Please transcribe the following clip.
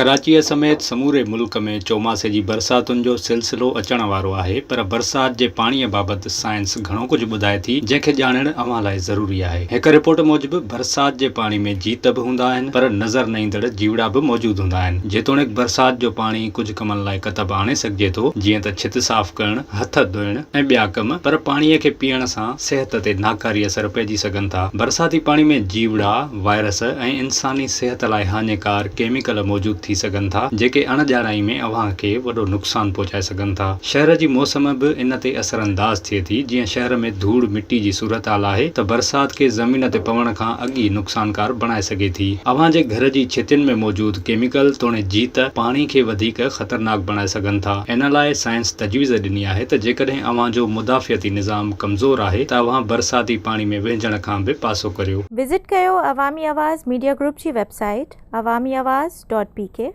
ڪراچيء سميت سموري ملڪ ۾ چوماسي جي برساتن جو سلسلو اچڻ وارو آهي پر برسات جي پاڻيء بابت سائنس گهڻو ڪجهه ٻڌائي ٿي جنهن کي ڄاڻڻ اوهان لاء ضروري آهي. هڪ رپورٽ موجب برسات جي پاڻي ۾ جيت به هوندا آهن پر نظر نه ايندڙ جيوڙا به موجود هوندا آهن. جيتوڻيڪ برسات جو پاڻي ڪجهه ڪمن لاء ڪتب آڻي سگهجي ٿو جيئن ته ڇت صاف ڪرڻ، هٿ ڌوئڻ ۽ ٻيا ڪم پر پاڻيء کي پيئڻ سان صحت تي ناڪاري اثر پئجي سگهن ٿا. برساتي پاڻي ۾ جيوڙا، وائرس ۽ انساني صحت لاء هاڃيڪار ڪيميڪل موجود ٿي سگهن ٿا، جيڪي اڻ ڄاڻائي ۾ اوهان کي وڏو نقصان پهچائي سگهن ٿا. شهر جي موسم به ان تي اثرانداز ٿئي ٿي، جيئن شهر ۾ ڌوڙ مٽي جي صورتحال آهي ته برسات کي زمين تي پوڻ کان اڳ ئي نقصانڪار بڻائي سگهي ٿي. اوهان جي گهر جي ڇتين ۾ موجود ڪيميڪل توڻي جيت پاڻي کي وڌيڪ خطرناڪ بڻائي سگهن ٿا. ان لاء سائنس تجويز ڏني آهي ته جيڪڏهن اوهان جو مدافعتي نظام ڪمزور آهي ته اوهان برساتي پاڻي ۾ وهنجڻ کان به پاسو ڪريو. وزٽ ڪيو عوامي آواز ميڊيا گروپ جي website Awami Awaz dot P K.